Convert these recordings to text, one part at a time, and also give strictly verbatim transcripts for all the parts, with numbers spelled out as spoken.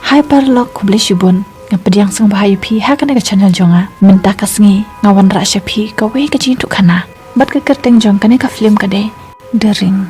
Hi paralok, khublei shibun. Nga pdiang sngewbha ïa phi ha kane ka channel jong nga. Mynta ka sngi nga wanrah sha phi kawei ka jingïathuhkhana. Bad ka kyrteng jong kane ka film ka dei The Ring.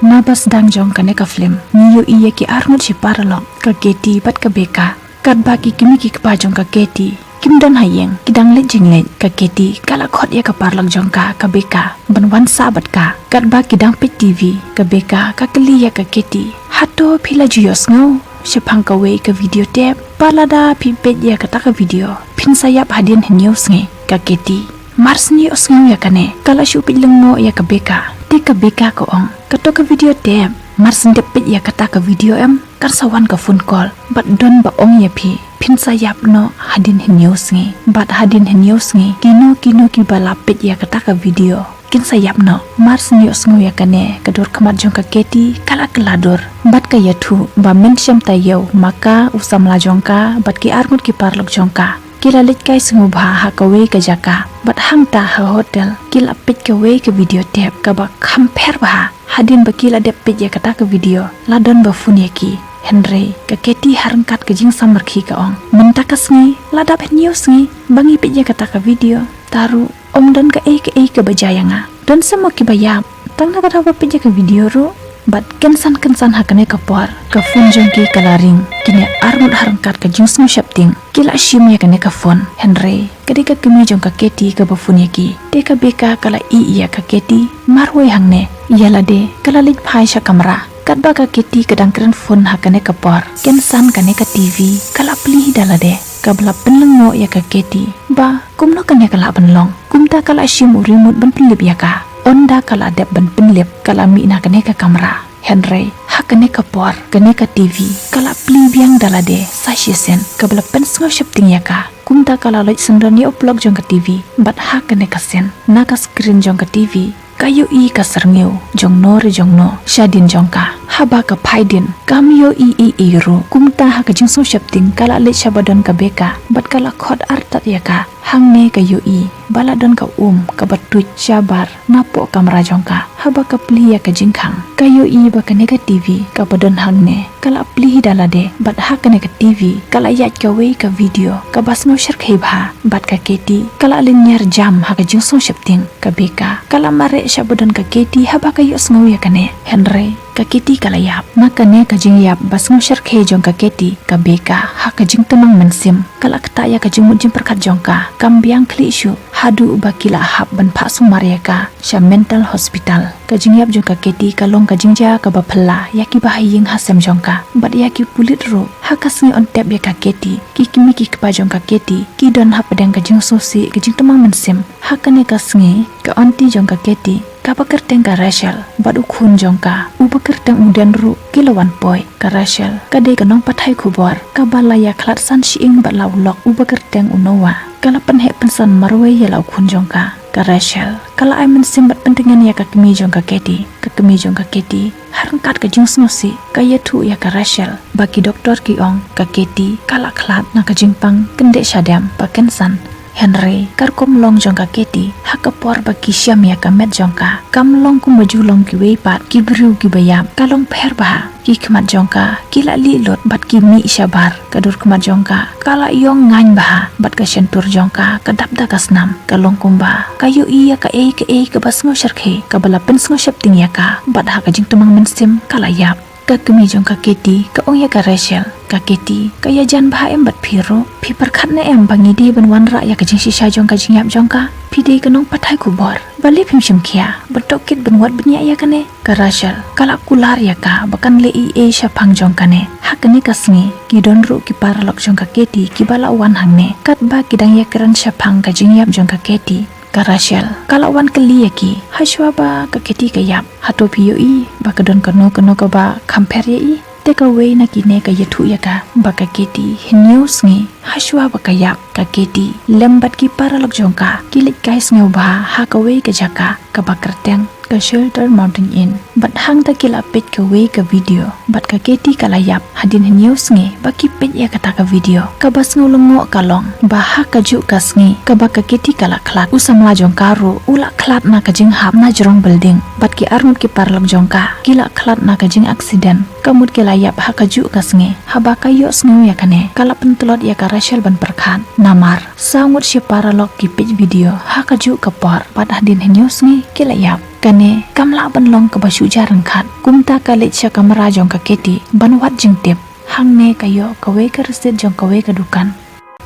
Naba sdang jong kane ka film ngi ïohi ïa ki arngut shi paralok, ka Katie bad ka Becca. Katba ki kmie ki kpa jong ka Katie kim don ha ïing, ki dang leit jingleit, ka Katie ka la khot ïa ka paralok jong ka, ka Becca, ban wan sah bad ka. Katba ki dang peit TV, ka Becca ka kylli ïa ka Katie, "Hato phi la ju ïohsngew shaphang kawei ka video tape? Ba lada phi peit ïa kata ka video, phin sa ïap hadien hynñiew sngi." Ka Katie mar shu ïohsngew ïa kane, ka la shu peit lyngngoh ïa ka Becca. Te ka Becca ka ong, "Kato ka video tape, mar shu dep peit ïa kata ka video em, kan sa wan ka phone call bad don ba ong ïa phi, phin sa ïap noh hadien hynñiew sngi. Bad hadien hynñiew sngi, kino kino kiba la peit ïa kata ka video, kin sa ïap noh." Mar shu ïohsngew ïa kane, ka dur khmat jong ka Katie ka la kylla dur. Bad ka ïathuh ba mynshem taïew ma ka, u samla jong ka bad ki arngut ki paralok jong ka, ki la leit kai sngewbha ha kawei ka jaka. Bad hangta ha hotel ki la peit kawei ka video tape kaba kham pher bha. Hadien ba ki la dep peit ïa kata ka video, la don ba phone ïa ki. Hynrei ka Katie ha ryngkat ka jingsamrkhie ka ong, "Mynta ka sngi la dap hynñiew sngi ba ngi peit ïa kata ka video. Te ruh ym don kaei kaei kaba jia ïa nga. Don sa mo kiba ïap tang na ka daw ba peit ïa ka video ruh." Bad kynsan kynsan ha kane ka por ka phone jong ki ka la ring. Kine arngut ha ryngkat ka jingsngewsheptieng ki la shim ïa kane ka phone. Hynrei ka dei ka kmie jong ka Katie kaba phone ïa ki. Te ka Becca ka la ïeh ïa ka Katie marwei hangne. Ïa lade ka la leit phai sha kamra. Katba ka Katie ka dang kren phone ha kane ka por, kynsan kane ka TV ka la plie da lade, kaba la pynlyngngoh ïa ka Katie ba kumno kane ka lah ban long. Kumta ka la shim u remote ban pynlip ïa ka. Ynda ka la dep ban pynlip, ka la mih na kane ka kamra. Hynrei ha kane ka por kane ka TV ka la plie biang da lade sa shisien, kaba la pynsngewsheptieng ïa ka. Kumta ka la leit syndon ïa u plok jong ka TV. Bad ha kane ka sien, na ka screen jong ka TV, ka ïohi ka syrngiew jongno re jongno shadien jong ka. Haba ka phai dien, kam ïohi ei ei ruh. Kumta ha ka jingsngewsheptieng ka la leit sha ba don ka Becca bad ka la khot artat ïa ka. Hangne ka ïohi ba la don ka um kaba tuid shabar napoh kamra jong ka. Haba ka plie ïa ka jingkhang, ka ïohi ba kane ka TV kaba don hangne ka la plie da lade. Bad ha kane ka TV ka la ïaid kawei ka video kaba sngewshyrkhei bha. Bad ka Katie ka la lynñiar jam ha ka jingsngewsheptieng. Ka Becca ka la mareh sha ba don ka Katie haba ka ïohsngew ïa kane. Hynrei ka Katie ka la ïap. Na kane ka jingïap ba sngewshyrkhei jong ka Katie, ka Becca ha ka jingtymmen mynsiem ka la ktah ïa ka jingmut jingpyrkhat jong ka. Kam biang khlieh shuh haduh ba ki la hap ban phah sumar ïa ka sha mental hospital. Ka jingïap jong ka Katie ka long ka jingjia kaba phylla ïa kiba ha ïing ha sem jong ka bad ïa ki pulit ruh. Ha ka sngi yn tep ïa ka Katie, ki kmie ki kpa jong ka Katie ki don hapdeng ka jingsngewsih, ka jingtymmen mynsiem. Ha kane ka sngi ka aunty jong ka Katie, kaba kyrteng ka Rachel, bad u khun jong ka uba kyrteng u Dan ruh ki la wan poi. Ka Rachel ka dei ka nongpathai khubor kaba la ïakhlad san shyieng bad la u lok uba kyrteng u Noah. Ka la pynheh pynsan marwei ïa la u khun jong ka. Ka Rachel ka la ai mynsiem bad pyntngen ïa ka kmie jong ka Katie. Ka kmie jong ka Katie ha ryngkat ka jingsngewsih ka ïathuh ïa ka Rachel ba ki doktor ki ong ka Katie ka la khlad na ka jingpang kyndit shadem ba kynsan. Hynrei ka rukom long jong ka Katie, ha ka por ba ki shem ïa ka met jong ka, kam long kumba ju long kiwei pat ki briew kiba ïap. Ka long pher bha. Ki khmat jong ka ki la lieh lut bad ki mih shabar. Ka dur khmat jong ka ka la ïong ngaiñ bha bad ka shyntur jong ka ka dap da ka snam. Ka long kumba ka ïohi ïa kaei kaei kaba sngewshyrkhei kaba la pynsngewsheptieng ïa ka. Bad ha ka jingtymmen mynsiem ka la ïap. Ka kmie jong ka Katie ka ong ïa ka Rachel, ka Katie ka ïajan bha em bad phi ruh? Phi pyrkhat ne em ba ngi dei ban wanrah ïa ka jingshisha jong ka jingïap jong ka? Phi dei ka nongpathai khubor, balei phim shim khia ban tohkit ban wad bniah ïa kane? Ka Rachel ka la kular ïa ka ba kan leh ei ei shaphang jong kane. Ha kane ka sngi ki don ruh ki paralok jong ka Katie kiba la wan hangne. Katba ki dang ïakren shaphang ka jingïap jong ka Katie, ka Rachel ka la wan kylli ïa ki, hashuwa ba ka Katie ka ïap, hato phi ïohi ba ka don kano kano kaba kham pher ïa i? Te kawei na kine ka ïathuh ïa ka ba ka Katie hynñiew sngi hashuwa ba ka ïap, ka Katie lem bad ki paralok jong ka ki leit kai sngewbha ha kawei ka jaka kaba kyrteng ka Shelter Mountain Inn. Bad hangta ki la peit kawei ka video. Bad ka Katie ka la ïap hadien hynñiew sngi ba ki peit ïa kata ka video. Kaba sngew lyngngoh ka long ba ha kajuh ka sngi kaba ka Katie ka la khlad, u samla jong ka ruh u la khlad na ka jinghap na jrong building. Bad ki arngut ki paralok jong ka ki la khlad na ka jing accident. Ka mut ki la ïap ha kajuh ka sngi. Haba ka ïohsngew ïa kane ka la pyntlot ïa ka Rachel ban pyrkhat. Namar saw ngut shi paralok ki peit video ha kajuh ka por. Bad hadien hynñiew sngi ki la ïap. Kane kam lah ban long kaba shu jia ryngkat. Kumta ka leit sha kamra jong ka Katie ban wad jingtip. Hangne ka ïoh kawei ka receipt jong kawei ka dukan.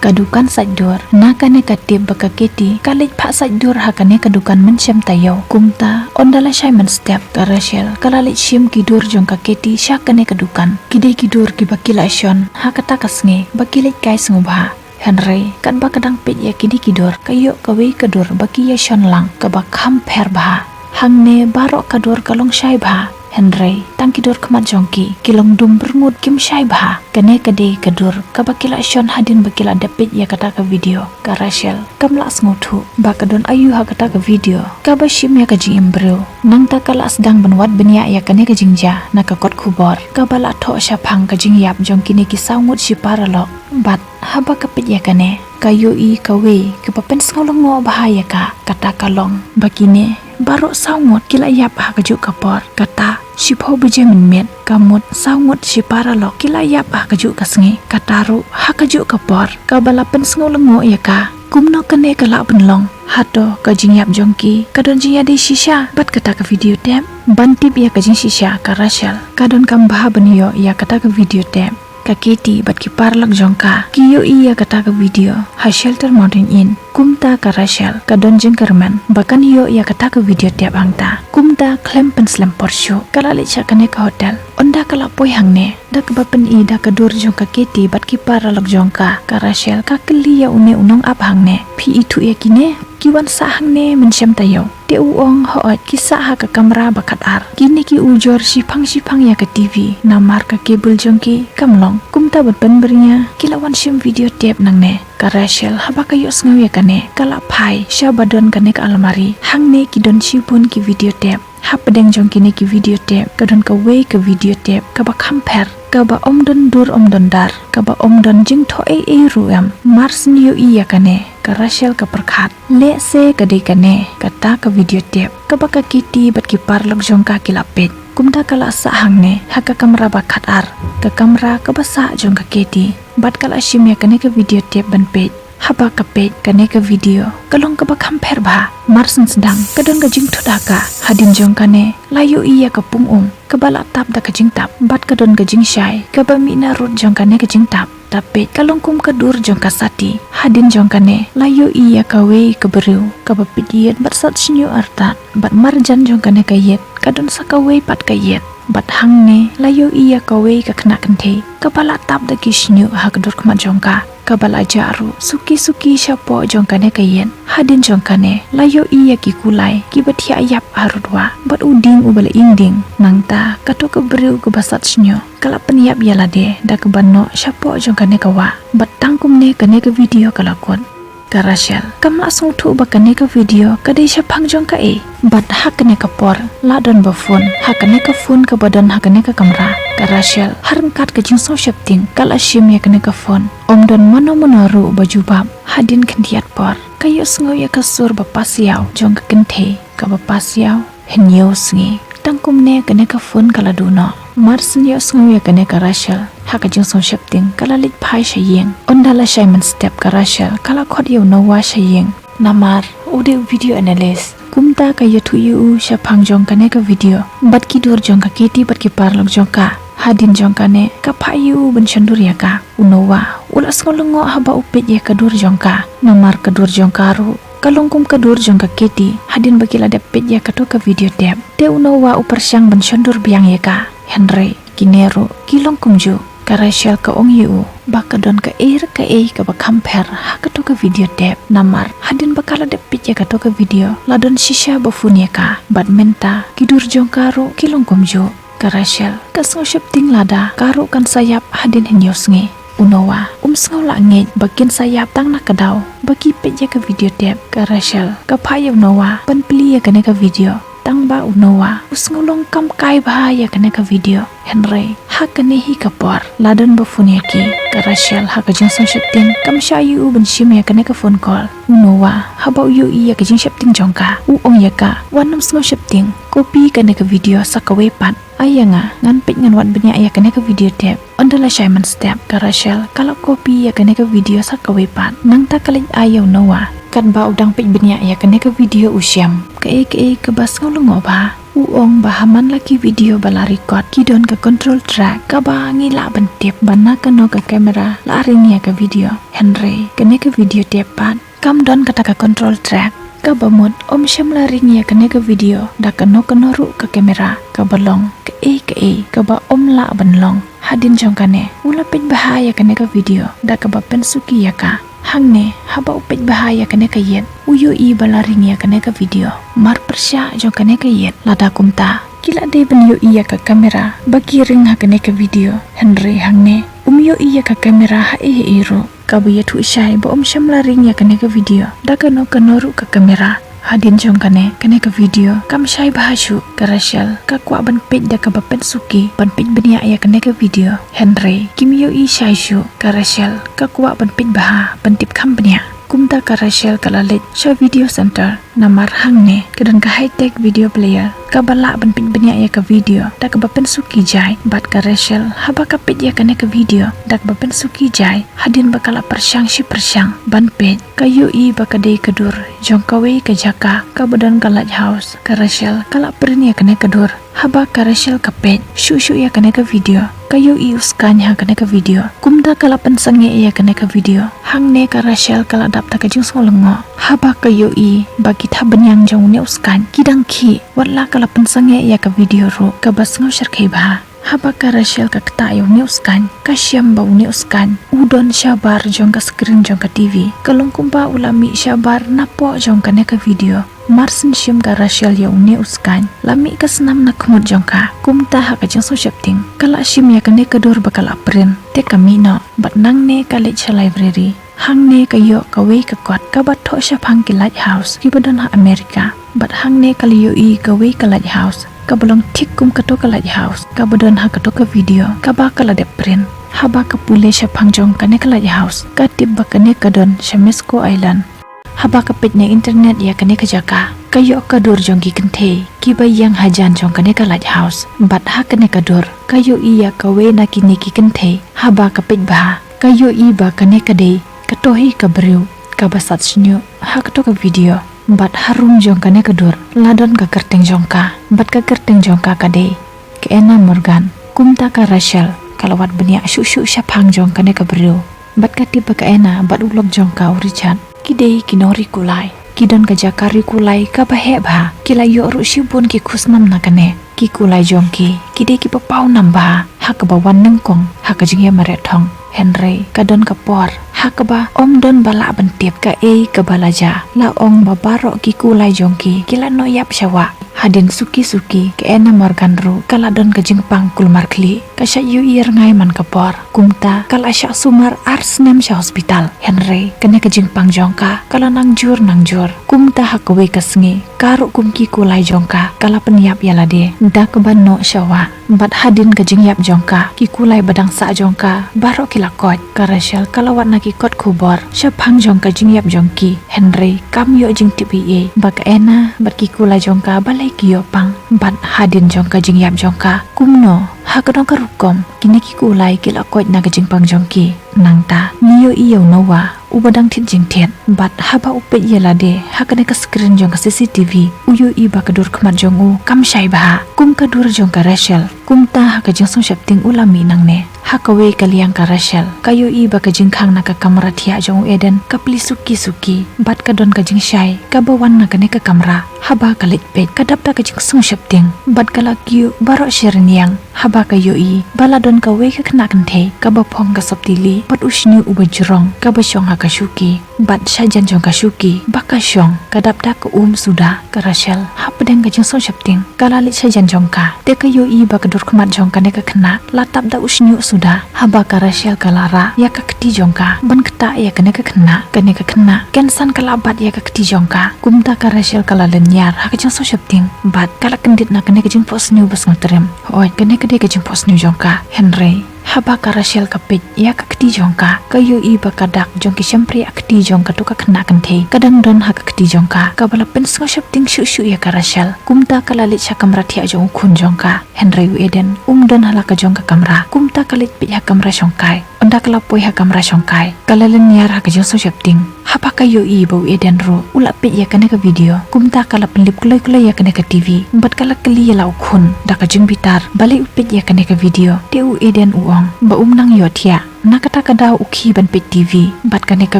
Ka dukan sait dur. Na kane ka tip ba ka Katie ka leit phah sait dur ha kane ka dukan mynshem taïew. Kumta ynda la shai mynstep ka Rachel ka la leit shim ki dur jong ka Katie sha kane ka dukan. Ki dei ki dur kiba ki la shon ha kata ka sngi ba ki leit kai sngewbha. Hynrei katba ka dang peit ïa kine ki dur ka ïoh kawei ka dur ba ki ïa shon lang kaba kham pher bha. Hangne baroh ka dur ka long shai bha. Hynrei tang ki dur khmat jong ki ki long dum byrngut, kim shai bha. Kane ka dei ka dur kaba ki la shon hadien ba ki la dep peit ïa kata ka video. Ka Rachel kam lah sngewthuh ba ka don aïu ha kata ka video kaba shim ïa ka jingim briew. Nangta ka la sdang ban wad bniah ïa kane ka jingjia na ka kot khubor kaba la thoh shaphang ka jingïap jong kine ki saw ngut shi paralok. Bad haba ka peit ïa kane ka ïohi kawei kaba pynsngew lyngngoh bha ïa ka. Kata ka long ba kine baroh saw ngut ki la ïap ha kajuh ka por. Kata shiphew baje mynmiet, ka mut saw ngut shi paralok ki la ïap ha kajuh ka sngi. Kata ruh ha kajuh ka por kaba la pynsngew lyngngoh ïa ka. Kumno kane ka lah ban long? Hato ka jingïap jong ki ka don jingïadei shisha bad kata ka video tape? Ban tip ïa ka jingshisha ka Rachel ka donkam bha ban ïoh ïa kata ka video tape. Ka Katie bad ki paralok jong ka ki ïohi ïa kata ka video ha Shelter Mountain Inn. Kumta ka Rachel ka don jingkyrmen ba kan ïoh ïa kata ka video tape hangta. Kumta khlem pynslem por shuh ka la leit sha kane ka hotel. Ynda ka la poi hangne da kaba pyni da ka dur jong ka Katie bad ki paralok jong ka, ka Rachel ka kylli ïa une u nongap hangne, phi ithuh ïa kine? Ki wan sah hangne mynshem taïew. Te u ong, hooid, ki sah ha ka kamra ba khatar. Kine ki ujor shiphang shiphang ïa ka TV namar ka cable jong ki kam long. Kumta ban pynbria ki la wan shim video tape nangne. Ka Rachel haba ka ïohsngew ïa kane ka la phai sha ba don kane ka almari. Hangne ki don shibun ki video tape. Hapdeng jong kine ki video tape ka don kawei ka video tape kaba kham pher, kaba ym don dur ym don dar, kaba ym don jingthoh ei ei ruh em. Mar syn ïohi ïa kane ka Rachel ka pyrkhat, lehse ka dei kane kata ka video tape kaba ka Katie bad ki paralok jong ka ki la peit. Kumta ka la sah hangne ha ka kamra ba khatar, ka kamra kaba sah jong ka Katie. Bad ka la shim ïa kane ka video tape ban peit. Haba ka peit kane ka video ka long kaba kham pher bha. Mar syn sdang ka don ka jingthut ha ka. Hadien jong kane la ïohi ïa ka pung um kaba la tap da ka jingtap bad ka don ka jingshai kaba mih na rud jong kane ka jingtap. Ta peit ka long kum ka dur jong ka sati. Hadien jong kane la ïohi ïa kawei ka briew kaba peit ïit bad sat shñiuh artat bad marjan jong kane ka ïit ka don sa kawei pat ka ïit. Bad hangne la ïohi ïa kawei ka khynnah kynthei kaba la tap da ki shñiuh ha ka dur khmat jong ka, kaba la jah ruh suki suki shapoh jong kane ka ïit. Hadien jong kane la ïohi ïa ki kulai kiba thiah ïap harud wah bad u dieng uba la ing dieng. Nangta kato ka briew kaba sat shñiuh ka la pynïap ïa lade da kaba noh shapoh jong kane ka wah. Bad tang kumne kane ka video ka la kut. Ka Rachel kam lah sngewthuh ba kane ka video ka dei shaphang jong kaei. Bad ha kane ka por la don ba phone ha kane ka phone kaba don ha kane ka kamra. Ka Rachel ha ryngkat ka jingsngewsheptieng ka la shim ïa kane ka phone. Ym don mano mano ruh ba jubab. Hadien khyndiat por ka ïohsngew ïa ka sur ba pasiaw jong ka kynthei kaba pasiaw hynñiew sngi. Tang kumne kane ka phone ka la duh noh. Mar syn ïohsngew ïa kane ka Rachel ha ka jingsngewsheptieng ka la leit phai sha ïing. Ynda la shai mynstep ka Rachel ka la khot ïa u Noah sha ïing. Namar u dei u video analyst. Kumta ka ïathuh ïa u shaphang jong kane ka video bad ki dur jong ka Katie bad ki paralok jong ka. Hadien jong kane ka phah ïa u ban shon dur ïa ka. U Noah u la sngew lyngngoh haba u peit ïa ka dur jong ka. Namar ka dur jong ka ruh ka long kum ka dur jong ka Katie hadien ba ki la dep peit ïa kato ka video tape. Te u Noah u pyrshang ban shon dur biang ïa ka. Hynrei kine ruh ki long kumjuh. Ka Rachel ka ong ïa u ba ka don kaei re kaei kaba kham pher ha kato ka video tape. Namar hadien ba ka la dep peit ïa kato ka video la don shisha ba phone ïa ka. Bad mynta ki dur jong ka ruh ki long kumjuh. Ka Rachel ka sngewsheptieng lada ka ruh kan sa ïap hadien hynñiew sngi. U Noah um sngew lah ngeit ba kin sa ïap tang na ka daw ba ki peit ïa ka video tape. Ka Rachel ka phah ïa u Noah ban plie ïa kane ka video. Tang Ba u Noah u sngewlong kam kai bha ïa kane ka video. Hynrei ha kane hi ka por la don ba phone ïa ki. Ka Rachel ha ka jingsngewsheptieng kam shah ïa u ban shim ïa kane ka phone call. U Noah haba u ïohi ïa ka jingsheptieng jong ka u ong ïa ka, wat nym sngewsheptieng, copy kane ka video sa kawei pat. Ai ïa nga, ngan peit ngan wad bniah ïa kane ka video tape. Ynda la shai mynstep ka Rachel ka la copy ïa kane ka video sa kawei pat. Nangta ka leit ai ïa u Noah. Katba u dang peit bniah ïa kane ka video u shem. Kaei kaei kaba sngewlyngngoh bha. U ong ba ha man la ki video ba la record ki don ka control track kaba ngi lah ban tip ba na kano ka camera la ring ïa ka video. Hynrei kane ka video tape pat kam don kata ka control track. Kaba mut ym shym la ring ïa kane ka video da kano kano ruh ka camera kaba long kaei kaei kaba ym lah ban long. Hadien jong kane u la peit bha ïa kane ka video da kaba pynsuki ïa ka. Hangne haba u peit bha ïa kane ka ïit u ïohi ba la ring ïa kane ka video. Mar pyrshah jong kane ka ïit lada kumta ki la dei ban ïohi ïa ka camera ba ki ring ha kane ka video. Hynrei hangne um ïohi ïa ka camera haei haei ruh. Kaba ïathuh shai ba ym shym la ring ïa kane ka video da kano kano ruh ka camera. Hadien jong kane, kane ka video kam shai bha shuh. Ka Rachel ka kwah ban peit da kaba pynsuki ban peit bniah ïa kane ka video. Hynrei kim ïohi shai shuh. Ka Rachel ka kwah ban peit bha ban tip kham bniah. Kumta ka Rachel ka la leit sha video center. Namar hangne ka don ka high tech video player kaba lah ban peit bniah ïa ka video da kaba pynsuki jai. Bad ka Rachel haba ka peit ïa kane ka video da kaba pynsuki jai, hadien ba ka la pyrshang shi pyrshang ban peit, ka ïohi ba ka dei ka dur jong kawei ka jaka kaba don ka lighthouse. Ka Rachel ka la print ïa kane ka dur. Haba ka Rachel ka peit shuh shuh ïa kane ka video, ka ïohi u skaiñ ha kane ka video. Kumta ka la pynsangeh ïa kane ka video. Hangne ka Rachel ka la dap da ka jingsngewlyngngoh haba ka ïohi ba ki thapbniang jong une u skaiñ ki dang khih. Wat la ka la pynsangeh ïa ka video ruh kaba sngewshyrkhei bha. Haba ka Rachel ka ktah ïa une u skaiñ, ka shem ba une u skaiñ u don shabar jong ka screen jong ka T V. Ka long kumba u la mih shabar napoh jong kane ka video. Mar shen shim ka Rachel ïa une u skaiñ, la mih ka snam na khmut jong ka. Kumta ha ka jingsngewsheptieng ka la shim ïa kane ka dur ba ka la print. Te ka mih noh bad nangne ka leit sha library. Hangne ka ïoh kawei ka kot kaba thoh shaphang ki lighthouse kiba don ha America. Bad hangne ka la ïohi kawei ka lighthouse kaba long thik kum kato ka lighthouse kaba don ha kato ka video kaba ka la dep print. Haba ka pule shaphang jong kane ka lighthouse, ka tip ba kane ka don sha Mezco Island. Haba ka peit na internet ïa kane ka jaka, ka ïoh ka dur jong ki kynthei kiba ïeng hajan jong kane ka lighthouse. Bad ha kane ka dur ka ïohi ïa kawei na kine ki kynthei. Haba ka peit bha, ka ïohi ba kane ka dei kato hi ka briew kaba sat shñiuh ha kato ka video. Bad harum jong kane ka dur la don ka kyrteng jong ka. Bad ka kyrteng jong ka ka dei ka Anna Morgan. Kumta ka Rachel ka la wad bniah shuh shuh shaphang jong kane ka briew. Bad ka tip ba ka Anna bad u lok jong ka u Richard ki dei ki nongriewkulai. Ki don ka jaka riewkulai kaba heh bha. Ki la ïoh ruh shibun ki khusnam na kane. Ki kulai jong ki ki dei kiba paw nam bha ha kaba wan nyngkong ha ka jingïamareh thong. Hynrei ka don ka por ha kaba ym don ba lah ban tip kaei kaba la jia. La ong ba baroh ki kulai jong ki ki la noh ïap sha wah. Hadien suki suki ka Anna Morgan ruh ka la don ka jingpang kulmar khlieh. Ka shah ïohi rngai man ka por. Kumta ka la shah sumar ar snem sha hospital. Hynrei kane ka jingpang jong ka ka la nang jur nang jur. Kumta ha kawei ka sngi ka ruh kum ki kulai jong ka ka la pynïap ïa lade da kaba noh sha wah. Bad hadien ka jingïap jong ka, ki kulai ba dang sah jong ka baroh ki la koit. Ka Rachel ka la wad na ki kot khubor shaphang jong ka jingïap jong ki. Hynrei kam ïoh jingtip ei ei ba ka Anna bad ki kulai jong ka balei ki ïoh pang. Bad hadien jong ka jingïap jong ka, kumno ha kano ka rukom kine ki kulai ki la koit na ka jingpang jong ki. Nangta ngi ïohi ïa u Noah uba dang thied jingthied. Bad haba u peit ïa lade ha kane ka screen jong ka C C T V, u ïohi ba ka dur khmat jong u kam shai bha kum ka dur jong ka Rachel. Kumta ha ka jingsngewsheptieng u la mih nangne. Ha kawei ka liang ka Rachel ka ïohi ba ka jingkhang na ka kamra thiah jong u Eden ka plie suki suki. Bad ka don ka jingshai kaba wan na kane ka kamra. Haba ka leit peit ka dap da ka jingsngewsheptieng bad ka la kiew baroh shi rynïeng. Haba ka ïohi ba la don kawei ka khynnah kynthei kaba phong ka sopti lieh bad u shñiuh uba jrong kaba shong ha ka shuki. Bad shajan jong ka shuki ba ka shong ka dap da ka um suda. Ka Rachel hapdeng ka jingsngewsheptieng ka la leit shajan jong ka. Te ka ïohi ba ka dur khmat jong kane ka khynnah la tap da u shñiuh suda. Haba ka Rachel ka la rah ïa ka kti jong ka ban ktah ïa kane ka khynnah, kane ka khynnah kynsan ka la bat ïa ka kti jong ka. Kumta ka Rachel ka la lynñiar ha ka jingsheptieng bad ka la kyndit na kane ka jingphohsniew ba sngewtriem. Hooid, kane ka dei ka jingphohsniew jong ka. Hynrei haba ka Rachel ka peit ïa ka kti jong ka, ka ïohi ba ka dak jong ki shympriah kti jong kato ka khynnah kynthei ka dang don ha ka kti jong ka, kaba la pynsngewsheptieng shuh shuh ïa ka Rachel. Kumta ka la leit sha kamra thiah jong u khun jong ka. Hynrei u Eden um don ha la ka jong ka kamra. Kumta ka leit peit ha kamra shongkai. Ynda ka la poi ha kamra shongkai, ka la lynñiar ha ka jingsheptieng haba ka ïohi ba u Eden ruh u la peit ïa kane ka video. Kumta ka la pynlip kloi kloi ïa kane ka T V bad ka la kylli ïa la u khun da ka jingbitar balei u peit ïa kane ka video. Te u Eden u ong ba um nang ïohthiah. Na kata ka daw u khie ban peit T V bad kane ka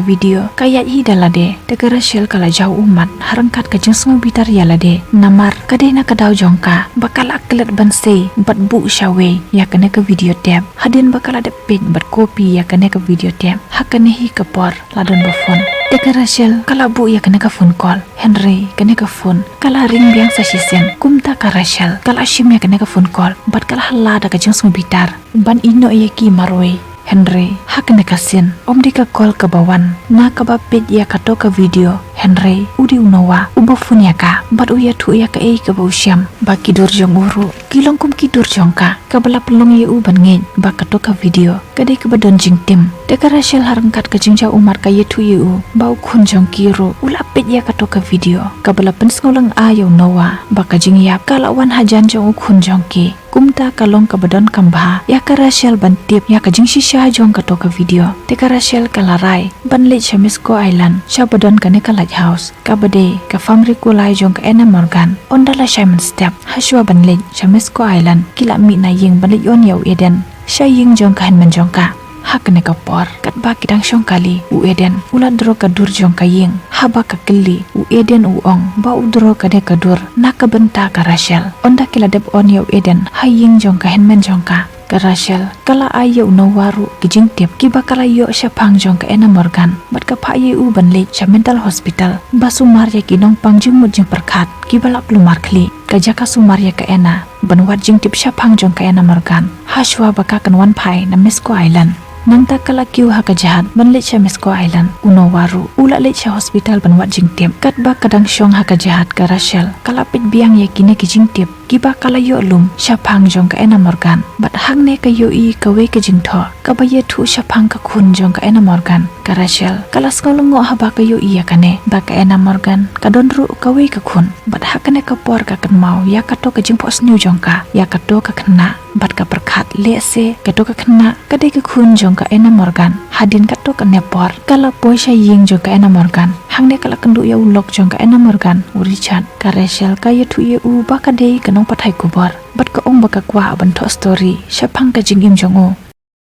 video ka ïaid hi da lade. Te ka Rachel ka la jaw ummat ha ryngkat ka jingsngewbitar ïa lade, namar ka dei na ka daw jong ka ba ka la klet ban sei bad buh shawei ïa kane ka video tape. Hadien ba ka la dep peit bad copy ïa kane ka video tape, ha kane hi ka por la don ba phone. Te ka Rachel ka la buh ïa kane ka phone call. Hynrei kane ka phone ka la ring biang sa shisien. Kumta ka Rachel ka la shim ïa kane ka phone call bad ka la hala da ka jingsngewbitar ban ïehnoh ïa ki marwei. Hynrei ha kane ka sien ym dei ka call kaba wan na kaba peit ïa kato ka video. Hynrei u dei u Noah uba phone ïa ka bad u ïathuh ïa kaei kaba u shem, ba ki dur jong u ruh ki long kum ki dur jong ka, kaba la pynlong ïa u ban ngeit ba kato ka video ka dei kaba don jingtim. Te ka Rachel ha ryngkat ka jingjaw ummat ka ïathuh ïa u ba u khun jong ki ruh u la peit ïa kato ka video, kaba la pynsngewlyngngoh ïa u Noah ba ka jingïap ka la wan hajan jong u khun jong ki. Kumta ka long kaba donkam bha ïa ka Rachel ban tip ïa ka jingshisha jong kato ka video. Te ka Rachel ka la rai ban leit sha Missco Island, sha ba don kane ka lighthouse, kaba dei ka family kulai jong ka Anna Morgan. Ynda la shai mynstep, hashuwa ban leit sha Missco Island, ki la mih na ïing ban leit ïoh ïa u Eden sha ïing jong ka hynmen jong ka. Ha kane ka por, katba ki dang shong kali, u Eden u la draw ka dur jong ka ïing. Haba ka kylli, u Eden u ong ba u draw kane ka dur na ka bynta ka Rachel. Ynda ki la dep on ïa u Eden ha ïing jong ka hynmen jong ka, ka Rachel ka la ai ïa u Noah ruh ki jingtip kiba ka la ïoh shaphang jong ka Anna Morgan bad ka phah ïa u ban leit sha mental hospital ba sumar ïa ki nongpang jingmut jingpyrkhat kiba la kulmar khlieh. Ka jaka sumar ïa ka Anna ban wad jingtip shaphang jong ka Anna Morgan hashuwa ba ka kan wan phai na Missco Island. Nangta ka la kiew ha ka jahaj ban leit sha Missco Island. U Noah ruh u la leit sha hospital ban wad jingtip. Katba ka dang shong ha ka jahaj, ka Rachel ka la peit biang ïa kine ki jingtip kiba ka la ïoh lum shaphang jong ka Anna Morgan. Bad hangne ka ïohi kawei ka jingthoh kaba ïathuh shaphang ka khun jong ka Anna Morgan. Ka Rachel ka la sngewlyngngoh haba ka ïohi ïa kane, ba ka Anna Morgan ka don ruh kawei ka khun. Bad ha kane ka por ka kynmaw ïa kato ka jingphohsniew jong ka ïa kato ka khynnah bad ka pyrkhat lehse kato ka khynnah ka dei ka khun jong ka Anna Morgan. Hadien kato kane por ka la poi sha ïing jong ka Anna Morgan. Hangne ka la kynduh ïa u lok jong ka Anna Morgan, u Richard. Ka Rachel ka ïathuh ïa u ba ka dei ka nongpathai khubor bad ka ong ba ka kwah ban thoh story shaphang ka jingim jong u.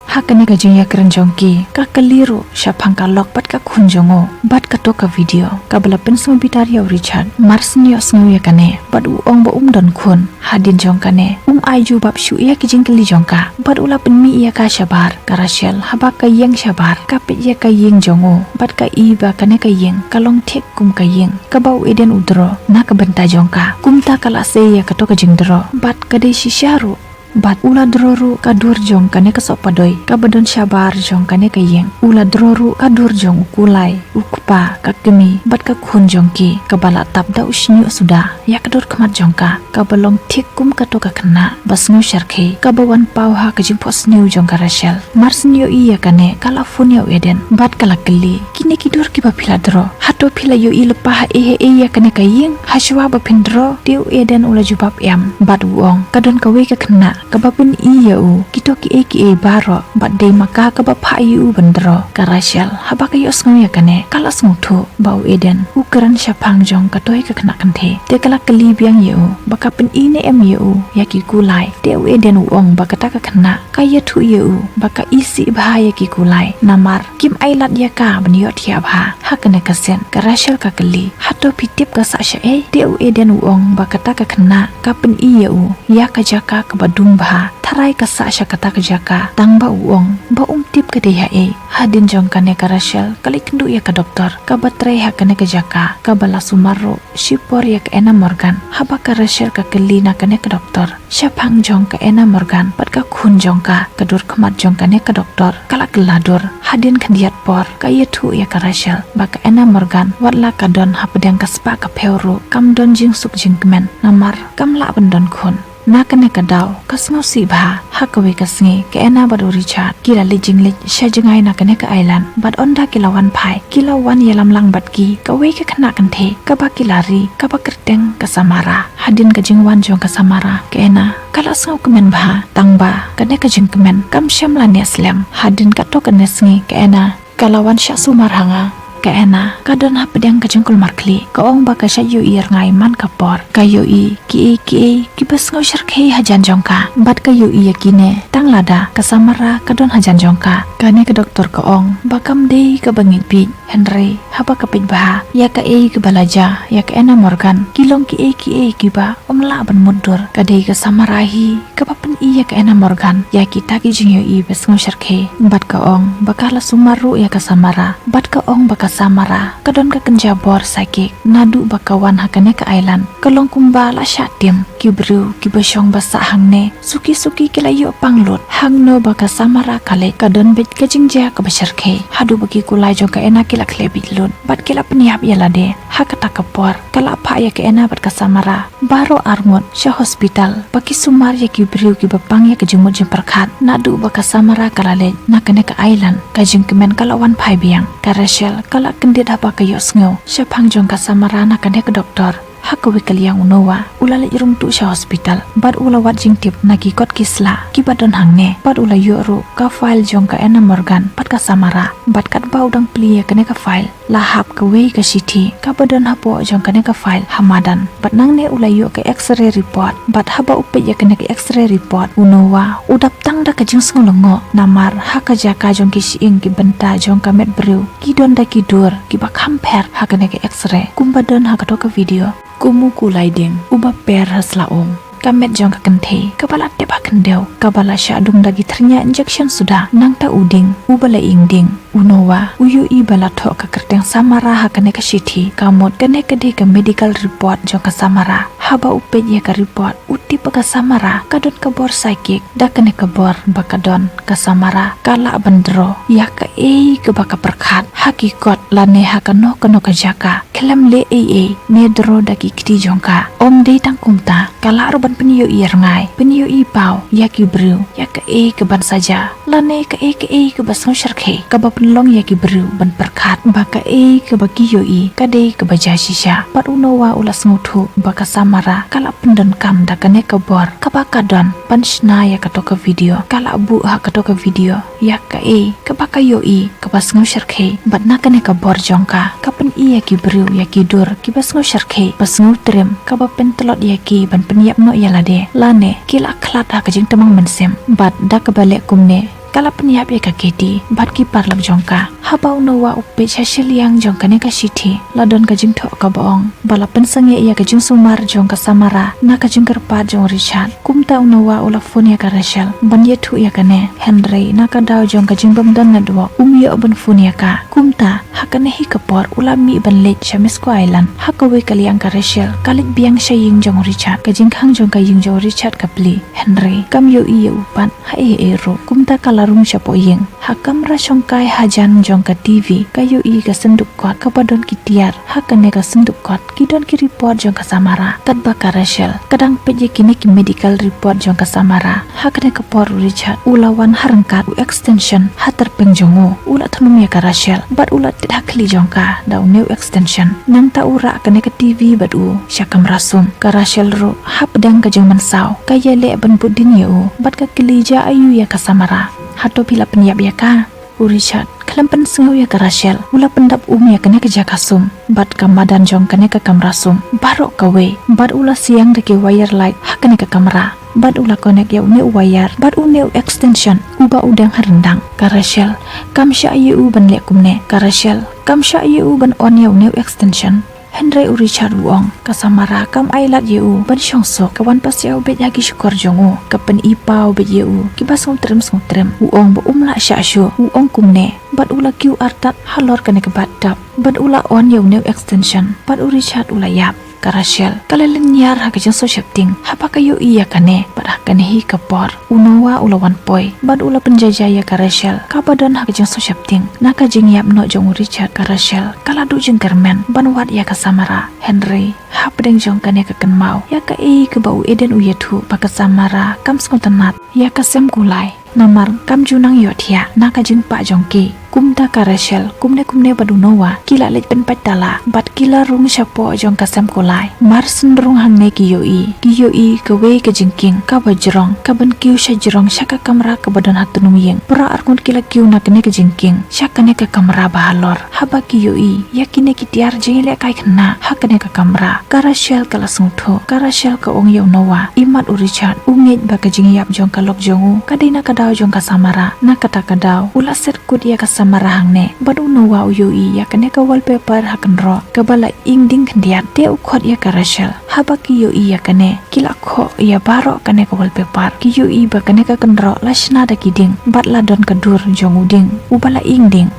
Ha kane ka jingïakren jong ki, ka kylli ruh shaphang ka lok bad ka khun jong u bad kato ka video kaba la pynsngewbitar ïa u Richard. Marsien ïohsngew ïa kane bad u ong ba um don khun. Hadien jong kane um ai jubab shuh ïa ki jingkylli jong ka bad u la pynmih ïa ka shabar. Ka Rachel haba ka ïeng shabar, ka peit ïa ka ïing jong u bad ka i ba kane ka ïing ka long thik kum ka ïing kaba u Eden u draw na ka bynta jong ka. Kumta ka la sei ïa kato ka jingdraw bad ka dei shisha ruh. Bad u la draw ruh ka dur jong kane ka sohpadoi kaba don shabar jong kane ka ïing. U la draw ruh ka dur jong u kulai, u kpa, ka kmie bad ka khun jong ki, kaba la tap da u shñiuh suda ïa ka dur khmat jong ka, kaba long thik kum kato ka khynnah ba sngewshyrkhei kaba wan paw ha ka jingphohsniew jong ka Rachel. Marsien ïohi ïa kane ka la phone ïa u Eden bad ka la kylli, kine ki dur kiba phi la draw, hato phi la ïohi lypa haei haei ïa kane ka ïing hashuwa ba phin draw? Te u Eden u la jubab em bad u ong, ka don kawei ka khynnah kaba pyni ïa u kito kiei kiei baroh bad dei ma ka kaba phah ïa u ban draw. Ka Rachel haba ka ïohsngew ïa kane ka la sngewthuh ba u Eden u kren shaphang jong katei ka khynnah kynthei. Te ka la kylli biang ïa u ba ka pyni ne em ïa u ïa ki kulai. Te u Eden u ong ba kata ka khynnah ka ïathuh ïa u ba ka isih bha ïa ki kulai namar kim ailad ïa ka ban ïohthiah bha. Ha kane ka sien ka Rachel ka kylli, hato phi tip ka sah shaei? Te u Eden u ong ba kata ka khynnah ka pyni ïa u ïa ka jaka kaba dum bha. Trai ka sah sha kata ka jaka, tang ba u ong ba um tip ka dei ha ei. Hadien jong kane ka Rachel ka leit kynduh ïa ka doktor kaba trei ha kane ka jaka, kaba la sumar ruh shipor ïa ka Anna Morgan. Haba ka Rachel ka kylli na kane ka doktor shaphang jong ka Anna Morgan bad ka khun jong ka, ka dur khmat jong kane ka doktor ka la kylla dur. Hadien khyndiat por ka ïathuh ïa ka Rachel ba ka Anna Morgan, wat la ka don hapdeng ka spah ka phew ruh, kam don jingsuk jingkmen namar kam lah ban don khun. Na kane ka daw ka sngewsih bha. Ha kawei ka sngi ka Anna bad u Richard ki la leit jingleit sha jngai na kane ka island, bad ynda ki la wan phai ki la wan ïalam lang bad ki kawei ka khynnah kynthei kaba ki la ri, kaba kyrteng ka Samara. Hadien ka jingwan jong ka Samara, ka Anna ka la sngewkmen bha, tang ba kane ka jingkmen kam shym la neh slem. Hadien kato kane sngi ka Anna ka la wan shah sumar ha nga. Ka Anna ka don hapdeng ka jingkulmar khlieh, ka ong ba ka shait ïohi rngai man ka por. Ka ïohi kiei kiei kiba sngewshyrkhei hajan jong ka, bad ka ïohi ïa kine tang lada ka Samara ka don hajan jong ka. Kane ka doktor ka ong ba kam dei kaba ngeit beit, hynrei haba ka peit bha ïa kaei kaba la jia ïa ka Anna Morgan, ki long kiei kiei kiba ym lah ban mutdur. Ka dei ka Samara hi kaba pyni ïa ka Anna Morgan ïa kita ki jingïohi ba sngewshyrkhei. Bad ka ong ba ka la sumar ruh ïa ka Samara, bad ka ong ba ka Samara ka don ka kynja bor psychic. Naduh ba ka wan ha kane ka island ka long kumba la shah tim. Ki briew kiba shong ba sah hangne suki suki ki la ïoh pang lut. Hangno ba ka Samara ka leit ka don beit ka jingjia kaba shyrkhei, haduh ba ki kulai jong ka Anna ki la khleh beit lut bad ki la pynïap ïa lade. Ha kata ka por ka la phah ïa ka Anna bad ka Samara baroh arngut sha hospital ba ki sumar ïa ki briew kiba pang ïa ka jingmut jingpyrkhat. Naduh ba ka Samara ka la leit na kane ka island, ka jingkmen ka la wan phai biang. Ka Rachel ka la kyndit haba ka ïohsngew shaphang jong ka Samara na kane ka doktor. Ha kawei ka liang u Noah u la leit rung tuh sha hospital bad u la wad jingtip na ki kot ki sla kiba don hangne, bad u la ïoh ruh ka file jong ka Anna Morgan bad ka Samara. Bad katba u dang plie ïa kane ka file, la hap kawei ka shithi kaba don hapoh jong kane ka file ha madan. Bad nangne u la ïoh ka X-ray report. Bad haba u peit ïa kane ka X-ray report, u Noah u dap tang da ka jingsngew lyngngoh, namar ha ka jaka jong ki shyieng ki bynta jong ka met briew ki don da ki dur kiba kham pher ha kane ka X-ray, kumba don ha kato ka video. Kum u kulai dieng uba per ha sla um, ka met jong ka kynthei kaba la tep ha khyndew, kaba la shah dung da ki thyrnia injection suda. Nangta u dieng uba la ing dieng, u Noah u ïohi ba la thoh ka kyrteng Samara ha kane ka shithi. Ka mut kane ka dei ka medical report jong ka Samara. Haba u peit ïa ka report, u tip ba ka Samara ka don ka bor psychic. Da kane ka bor ba ka don, ka Samara ka lah ban draw ïa kaei kaba ka pyrkhat ha ki kot lane ha kano kano ka jaka, khlem leh ei ei ne draw da ki kti jong ka. Ym dei tang kumta, ka lah ruh ban pynïohi rngai, pynïohi paw ïa ki briew ïa kaei kaban sa jia, lane kaei kaei kaba sngewshyrkhei kaba pynlong ïa ki briew ban pyrkhat ba kaei kaba ki ïohi ka dei kaba jia shisha. Bad u Noah u la sngewthuh ba ka Samara ka la pyndonkam da kane ka bor kaba ka don ban shna ïa kato ka video. Ka la buh ha kato ka video ïa kaei kaba ka ïohi kaba sngewshyrkhei. Bad na kane ka bor jong ka, ka pyni ïa ki briew ïa ki dur kiba sngewshyrkhei, ba sngewtriem, kaba pyntlot ïa ki ban pynïap noh ïa lade, lane ki la khlad ha ka jingtymmen mynsiem. Bad da kaba leh kumne, ka la pynïap ïa ka Katie bad ki paralok jong ka. Haba u Noah u peit sha shiliang jong kane ka shithi, la don ka jingthoh kaba ong ba la pynsangeh ïa ka jingsumar jong ka Samara na ka jingkyrpad jong u Richard. Kumta u Noah u la phone ïa ka Rachel ban ïathuh ïa kane, hynrei na ka daw jong ka jingbym don network, um ïoh ban phone ïa ka. Kumta ha kane hi ka por u la mih ban leit sha Misco Island. Ha kawei ka liang ka Rachel ka leit biang sha ïing jong u Richard. Ka jingkhang jong ka ïing jong u Richard ka plie, hynrei kam ïohi ïa u pat ha ei ei ruh. Kumta ka la rung shapoh ïing. Ha kamra shongkai hajan jong ka T V, ka ïohi ka synduk kot kaba don ki tiar. Ha kane ka synduk kot ki don ki report jong ka Samara. Katba ka Rachel ka dang peit ïa kine ki medical report jong ka Samara, ha kane ka por u Richard u la wan ha ryngkat u extension ha tyrpeng jong u. U la thnum ïa ka Rachel bad u la tied ha khlieh jong ka da une u extension. Nangta u rah kane ka T V bad u sha kamra sum. Ka Rachel ruh hapdeng ka jingmynsaw ka ïaleh ban bud dien ïa u bad ka kylli, jia aiu ïa ka Samara? Hato phi la pynïap ïa ka? U Richard khlem pynsngew ïa ka Rachel u la pyndap um ïa kane ka jaka sum bad ka madan jong kane ka kamra sum baroh kawei, bad u la siang da ki wire light ha kane ka kamra, bad u la connect ïa une u wire bad une u extension uba u deng ha ryndang. Ka Rachel kam shah ïa u ban leh kumne. Ka Rachel kam shah ïa u ban on ïa une u extension. Hynrei u Richard u ong, ka Samara kam ailad ïa u ban shong suk, ka wan pasiaw beit ha ki shukor jong u, ka pyni paw beit ïa u kiba sngewtrem sngewtrem. U ong ba um lah shah shuh, u ong kumne, bad u la kiew artat halor kane ka bathtub, bad u la on ïa une u extension, bad u Richard u la ïap. Ka Rachel ka la lynñiar ha ka jingsngewsheptieng haba ka ïohi ïa kane, bad ha kane hi ka por u Noah u la wan poi bad u la pynjaijai ïa ka Rachel kaba don ha ka jingsngewsheptieng na ka jingïap noh jong u Richard. Ka Rachel ka la duh jingkyrmen ban wad ïa ka Samara, hynrei hapdeng jong kane ka kynmaw ïa kaei kaba u Eden u ïathuh ba ka Samara kam sngewtynnat ïa ka Sem Kulai. Namar kam ju nang ïohthiah na ka jingpah jong ki. Kumta ka Rachel, kumne kumne bad u Noah, ki la leit pynpait tala bad ki la rung shapoh jong ka Sem Kulai. Mar syn rung hangne ki ïohi, ki ïohi kawei ka jingkieng kaba jrong, kaban kiew sha jrong sha ka kamra kaba don ha tnum ïing. Para arngut ki la kiew na kane ka jingkieng sha kane ka kamra ba halor. Haba ki ïohi ïa kine ki tiar jingïalehkai khynnah ha kane ka kamra, ka Rachel ka la sngewthuh. Ka Rachel ka ong ïa u Noah, imat u Richard u ngeit ba ka jingïap jong ka lok jong u ka dei na ka daw jong ka Samara. Na kata ka daw u la set kut ïa ka Samara hangne. Bad u Noah u ïohi ïa kane ka wallpaper ha kynroh kaba la ing ding khyndiat. Te u khot ïa ka Rachel. Haba ki ïohi ïa kane, ki la khoh ïa baroh kane ka wallpaper. Ki ïohi ba kane ka kynroh la shna da ki dieng bad la don ka dur jong u dieng uba la ing ding.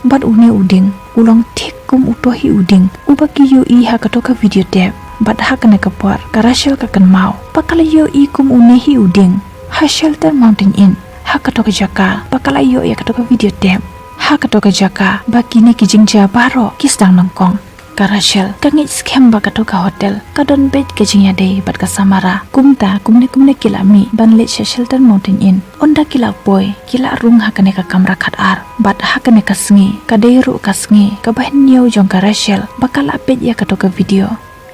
Bad une u dieng u long thik kum uto hi u dieng uba ki ïohi ha kato ka video tape. Bad ha kane ka por ka Rachel ka kynmaw ba ka la ïohi kum une hi u dieng ha Shelter Mountain Inn, ha kato ka jaka ba ka la ïoh ïa kato ka video tape, ha kato ka jaka ba kine ki jingjia baroh ki sdang nyngkong. Ka Rachel ka ngeit skhem ba kato ka hotel ka don beit ka jingïadei bad ka Samara. Kumta kumne kumne ki la mih ban leit sha Shelter Mountain Inn. Ynda ki la poi, ki la rung ha kane ka kamra khatar. Bad ha kane ka sngi ka dei ruh ka sngi kaba hynñiew jong ka Rachel ba ka la peit ïa kato ka video.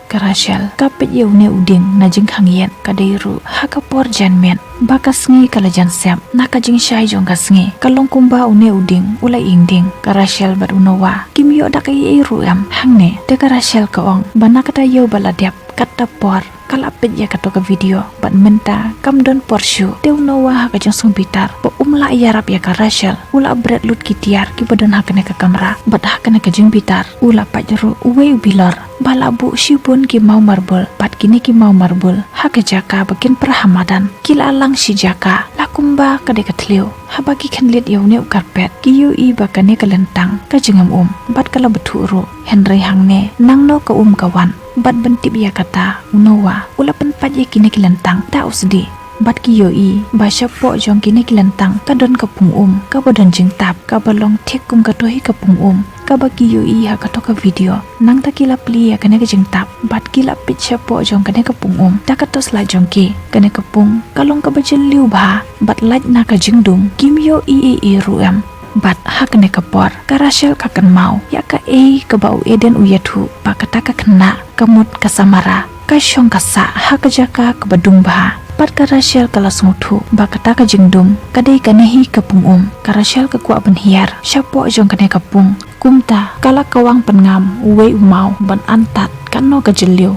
Ka Rachel ka peit ïa une u dieng na jingkhang ïit, ka dei ruh ha ka por janmiet ba ka sngi ka la jan sep. Na ka jingshai jong ka sngi ka long kumba une u dieng u la ing ding. Ka Rachel bad u Noah kim ïoh da kaei ruh em hangne. Te ka Rachel ka ong ba na kata ïew ba la dep, katba por ka la peit ïa kato ka video bad mynta kam don por shuh. Te u Noah ha ka jingsngewbitar ba um lah ïarap ïa ka Rachel u la bret lut ki tiar kiba don ha kane ka kamra. Bad ha kane ka jingbitar u la pait ruh uwei u bilor ba la buh shibun ki maw marbul. Bad kine ki maw marbul ha ka jaka ba kin pra ha madan ki la lang shi jaka, la kumba ka dei ka thliew. Haba ki khyndiat ïa une u karpet ki ïohi ba kane ka lyntang ka jingim um bad ka la bthuh ruh. Hynrei hangne nangno ka um ka wan. Bad ban tip ïa kata u Noah u la pynpait ïa kine ki lyntang da u sdie. Bad ki ïohi ba shapoh jong kine ki lyntang ka don ka pung um kaba don jingtap kaba long thik kum kato hi ka pung um kaba ki ïohi ha kato ka video. Nangta ki la plie ïa kane ka jingtap bad ki la peit shapoh jong kane ka pung um da ka torchlight jong ki. Kane ka pung ka long kaba jylliew bha bad lait na ka jingdum, kim ïohi ei ei ruh em. Bad ha kane ka por ka Rachel ka kynmaw ïa kaei kaba u Eden u ïathuh ba kata ka khynnah ka mut ka Samara ka shong ka sah ha ka jaka kaba dum bha. Bad ka Rachel ka la sngewthuh ba kata ka jingdum ka dei kane hi ka pung um. Ka Rachel ka kwah ban hiar shapoh jong kane ka pung. Kumta ka la kawang pynngam uwei u maw ban antad katno ka jylliew.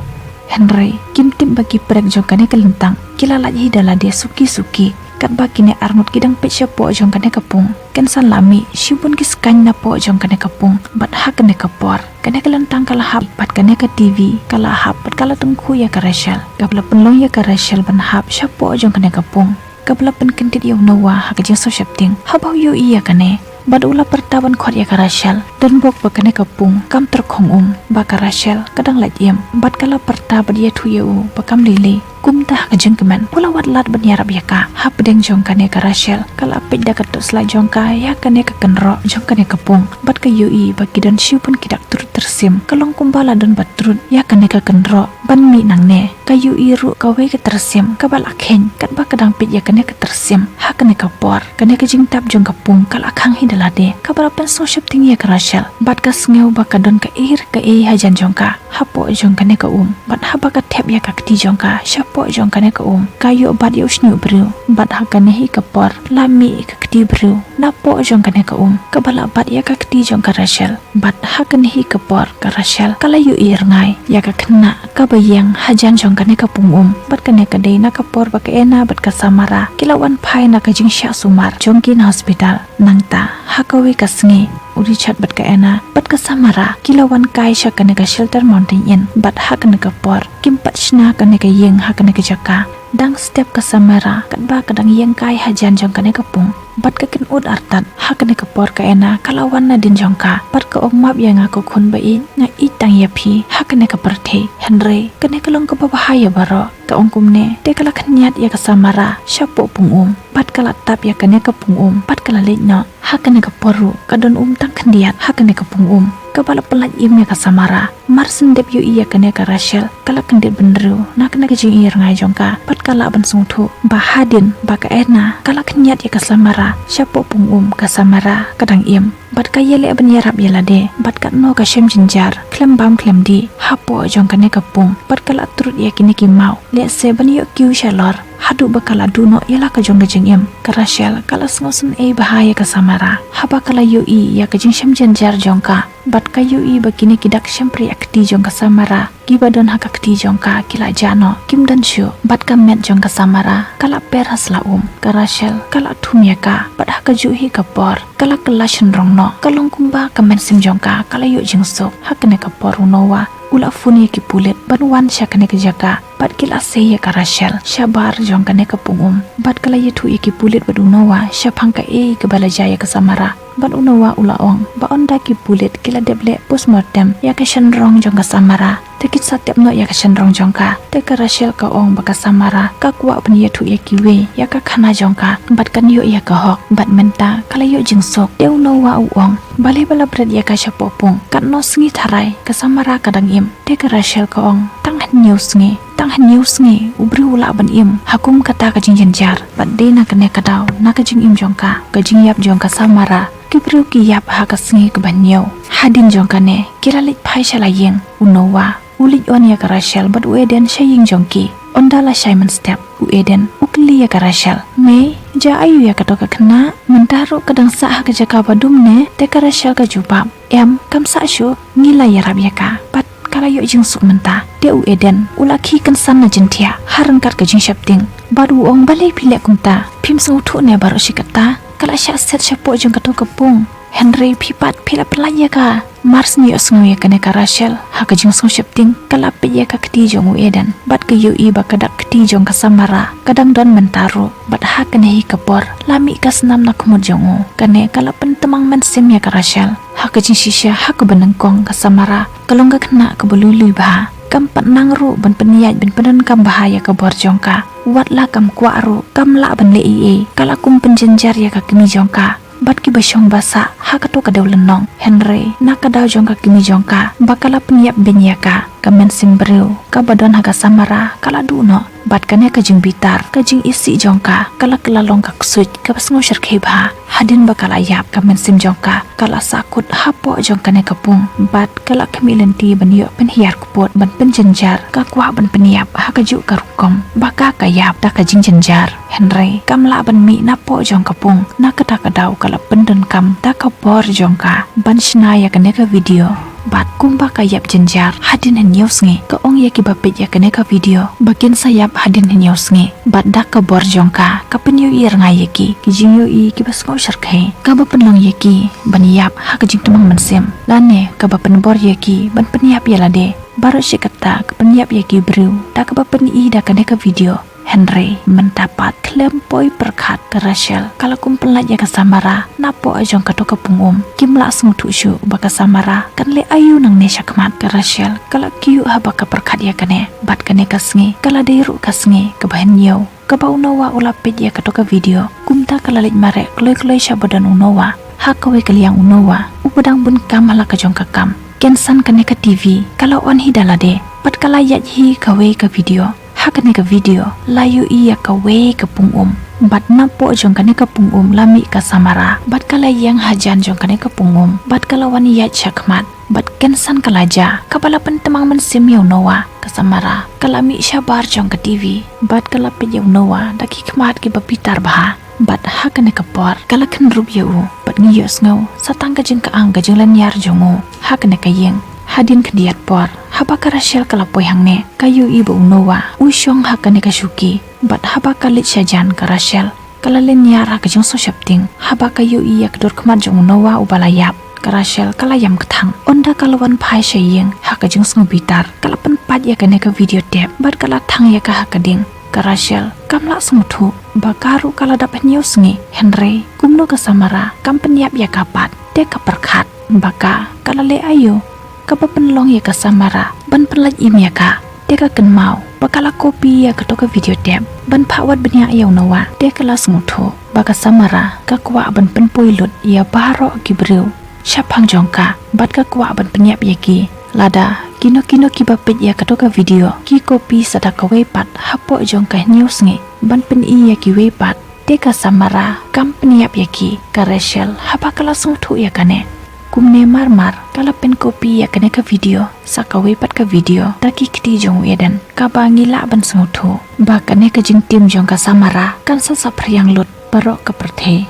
Hynrei kim tip ba ki prek jong kane ka lyntang ki la lait hi da lade suki suki. Katba kine arngut ki dang peit shapoh jong kane ka pung, kin sa la mih shibun ki skaiñ napoh jong kane ka pung. Bad ha kane ka por kane ka lyntang ka la hap bad kane ka TV ka la hap bad ka la tyngkhuh ïa ka Rachel. Kaba la pynlong ïa ka Rachel ban hap shapoh jong kane ka pung. Kaba la pynkyndit ïa u Noah ha ka jingsngewsheptieng haba u ïohi ïa kane. Bad u la pyrta ban khot ïa ka Rachel. Donbok ba kane ka pung kam tyrkhong um, ba ka Rachel ka dang lait im. Bad ka la pyrta bad ïathuh ïa u ba kam lei lei. Kumta ha ka jingkmen u la wad lad ban ïarap ïa ka. Hapdeng jong kane ka Rachel ka la peit da ka torchlight jong ka ïa kane ka kynroh jong kane ka pung. Bad ka ïohi ba ki don shibun ki dak trud tyrsim, ka long kumba la don ba trud ïa kane ka kynroh. Ban mih nangne ka ïohi ruh kawei ka tyrsim kaba la kheiñ. Katba ka dang peit ïa kane ka tyrsim ha kane ka por, kane ka jingtap jong ka pung ka la khang hi da lade. Kaba la pynsngewsheptieng ïa ka Rachel bad ka sngew ba ka don kaei re kaei hajan jong ka hapoh jong kane ka um. Bad haba ka thep ïa ka kti jong ka shapoh jong kane ka um, ka ïoh bat ïa u shñiuh briew. Bad ha kane hi ka por la mih ka kti briew napoh jong kane ka um kaba la bat ïa ka kti jong ka Rachel. Bad ha kane hi ka por ka Rachel ka la ïohi rngai ïa ka khynnah kaba ïeng hajan jong kane ka pung um. Bad kane ka dei na ka por ba ka Anna bad ka Samara ki la wan phai na ka jingshah sumar jong ki na hospital. Nangta ha kawei ka sngi U Richard bad ka Anna bad ka Samara ki la wan kai sha kane ka Shelter Mountain Inn, bad ha kane ka por kim pat shna kane ka ïing ha kane ka jaka. Dang step ka Samara katba ka dang ïeng kai hajan jong kane ka pung, bad ka kynut artat. Ha kane ka por ka Anna ka la wan nadien jong ka bad ka ong, "Map ïa nga ko khun ba ïeit, nga ïeit tang ïa phi ha kane ka pyrthei." Hynrei kane ka long kaba bha ïa baroh. Ka ong kumne te ka la khynñiat ïa ka Samara shapoh pung um bad ka la tap ïa kane ka pung um bad ka la leit noh. Ha kane ka por ruh ka don um tang khyndiat ha kane ka pung um kaba la pyllait im ïa ka Samara. Mar shen dep ïohi ïa kane ka Rachel ka la kyndit bynriew na kane ka jingïohi rngai jong ka bad ka lah ban sngewthuh ba hadien ba ka Anna ka la khynñiat ïa ka Samara shapoh pung um, ka Samara ka dang im bad ka ïaleh ban ïarap ïa lade bad katno ka shem jynjar khlem bam khlem dih hapoh jong kane ka pung. Bad ka la trud ïa kine ki maw lehse ban ïoh kiew shalor haduh ba ka la duh noh ïa la ka jong ka jingim. Ka Rachel ka la sngewsynei bha ïa ka Samara haba ka la ïohi ïa ka jingshem jynjar jong ka bad ka ïohi ba kine ki dak shympriah kti jong ka Samara kiba don ha ka kti jong ka ki la jah noh, kim don shuh. Bad ka met jong ka Samara ka la per ha sla um. Ka Rachel ka la thum ïa ka bad ha kajuh hi ka por ka la kylla shynrong noh. Ka long kumba ka mynsiem jong ka ka la ïoh jingsuk. Ha kane ka por u Noah u la phone ïa ki pulit ban wan sha kane ka jaka bad ki la sei ïa ka Rachel shabar jong kane ka pung um. Bad ka la ïathuh ïa ki pulit bad u Noah shaphang kaei kaba la jia ïa ka Samara. Bad u Noah u la ong ba ynda ki pulit ki la dep leh postmortem ïa ka shynrong jong ka Samara, te kin sa tep noh ïa ka shynrong jong ka. Te ka Rachel ka ong ba ka Samara ka kwah ban ïathuh ïa kiwei ïa ka khana jong ka bad kan ïoh ïa ka hok. Bad mynta ka la ïoh jingsuk. Te u Noah u ong, balei ba la bret ïa ka shapoh pung? Katno sngi tharai ka Samara ka dang im? Te ka Rachel ka ong, tang hynñiew sngi. Tang hynñiew sngi u briew u lah ban im ha kum kata ka jingjynjar? Bad dei na kane ka daw, na ka jingim jong ka, ka jingïap jong ka Samara, ki briew ki ïap ha ka sngi kaba hynñiew. Hadien jong kane ki la leit phai sha la ïing. U Noah u leit on ïa ka Rachel bad u Eden sha ïing jong ki. Ynda la shai mynstep, u Eden u kylli ïa ka Rachel, mei, jia aïu ïa kato ka khynnah? Mynta ruh ka dang sah ha ka jaka ba dum ne? Te ka Rachel ka jubab, em, kam sah shuh, ngi la ïarap ïa ka bad ka la ïoh jingsuk mynta. Te u Eden u la khie kynsan na jingthiah ha ryngkat ka jingsheptieng bad u ong, balei phi leh kumta? Phim sngewthuh ne baroh shi katta ka la shah set shapoh jong kato ka pung? Hynrei phi pat phi la pyllait ïa ka. Mar shen ïohsngew ïa kane ka Rachel ha ka jingsngewsheptieng ka la peit ïa ka kti jong u Eden bad ka ïohi ba ka dak kti jong ka Samara ka dang don mynta ruh. Bad ha kane hi ka por la mih ka snam na khmut jong u. Kane ka la pyntymmen mynsiem ïa ka Rachel. Ha ka jingshisha ha kaba nyngkong ka Samara ka long ka khynnah kaba lui lui bha, kam pat nang ruh ban pynïaid ban pyndonkam bha ïa ka bor jong ka. Wat la kam kwah ruh kam lah ban leh ei ei. Ka la kum pynjynjar ïa ka kmie jong ka bad kiba shong ba sah ha kato ka dewlynnong. Hynrei na ka daw jong ka kmie jong ka ba ka la pynïap beiñ ïa ka, ka mynsiem briew kaba don ha ka Samara ka la duh noh. Bad kane ka jingbitar, ka jingisih jong ka ka la kylla long ka ksuid kaba sngewshyrkhei bha. Hadien ba ka la ïap, ka mynsiem jong ka ka la sahkut hapoh jong kane ka pung bad ka la khmih lynti ban ïoh pynhiar kput ban pynjynjar. Ka kwah ban pynïap ha kajuh ka rukom ba ka ka ïap da ka jingjynjar. Hynrei kam lah ban mih napoh jong ka pung. Na kata ka daw ka la pyndonkam da ka bor jong ka ban shna ïa kane ka video. Bad kumba ka ïap jynjar hadien hynñiew sngi, ka ong ïa kiba peit ïa kane ka video ba kin sa ïap hadien hynñiew sngi. Bad da ka bor jong ka ka pynïohi rngai ïa ki ki jingïohi kiba sngewshyrkhei, kaba pynlong ïa ki ban ïap ha ka jingtymmen mynsiem, lane kaba pynbor ïa ki ban pynïap ïa lade. Baroh shi katta ka pynïap ïa ki briew da kaba pyni da kane ka video. Hynrei mynta pat khlem poi pyrkhat ka Rachel ka la kum pynlait ïa ka Samara napoh jong kato ka pung um. Kim lah sngewthuh shuh ba ka Samara kan leh aïu nangne shakhmat. Ka Rachel ka la kyiuh haba ka pyrkhat ïa kane. Bad kane ka sngi ka la dei ruh ka sngi kaba hynñiew kaba u Noah u la peit ïa kato ka video. Kumta ka la leit mareh kloi kloi sha ba don u Noah. Ha kawei ka liang u Noah uba dang bun kam ha la ka jong ka kam. Kynsan kane ka TV ka la on hi da lade bad ka la ïaid hi kawei ka video. Ha kane ka video la ïohi ïa kawei ka pung um bad napoh jong kane ka pung um la mih ka Samara bad ka la ïeng hajan jong kane ka pung um bad ka la wan ïaid shakhmat. Bad kynsan ka la jia, kaba la pyntymmen mynsiem ïa u Noah. Ka Samara ka la mih shabar jong ka TV bad ka la peit ïa u Noah da ki khmat kiba bitar bha. Bad ha kane ka por ka la kynrup ïa u bad ngi ïohsngew sa tang ka jingkyang ka jinglynñiar jong u ha kane ka ïing. Hadien khyndiat por haba ka Rachel ka la poi hangne, ka ïohi ba u Noah u shong ha kane ka shuki. Bad haba ka leit shajan ka Rachel ka la lynñiar ha ka jingsngewsheptieng haba ka ïohi ïa ka dur khmat jong u Noah uba la ïap. Ka Rachel ka la ïam kthang. Ynda ka la wan phai sha ïing ha ka jingsngewbitar, ka la pynpait ïa kane ka video tape bad ka la thang ïa ka ha ka ding. Ka Rachel kam lah sngewthuh ba ka ruh ka la dap hynñiew sngi, hynrei kumno ka Samara kam pynïap ïa ka pat. Te ka pyrkhat ba ka, ka la leh aïu kaba pynlong ïa ka Samara ban pynlait im ïa ka. Te ka kynmaw ba ka la copy ïa kato ka video tape ban phah wad bniah ïa u Noah. Te ka la sngewthuh ba ka Samara ka kwah ban pynpoi lut ïa baroh ki briew shaphang jong ka bad ka kwah ban pynïap ïa ki. Lada kino kino kiba peit ïa kato ka video ki copy sa da kawei pat hapoh jong ka hynñiew sngi ban pyni ïa kiwei pat, te ka Samara kam pynïap ïa ki. Ka Rachel haba ka la sngewthuh ïa kane, kumne mar mar ka la pyncopy ïa kane ka video sa kawei pat ka video da ki kti jong u Eden, kaba ngi lah ban sngewthuh ba kane ka jingtim jong ka Samara kan sa saphriang lut baroh ka pyrthei.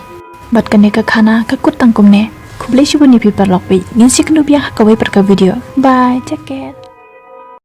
Bad kane ka khana ka kut tang kumne. Khublei shibun ïa phi paralok, ngin sa ïakynduh biang ha kawei pat ka video. Bye, take care.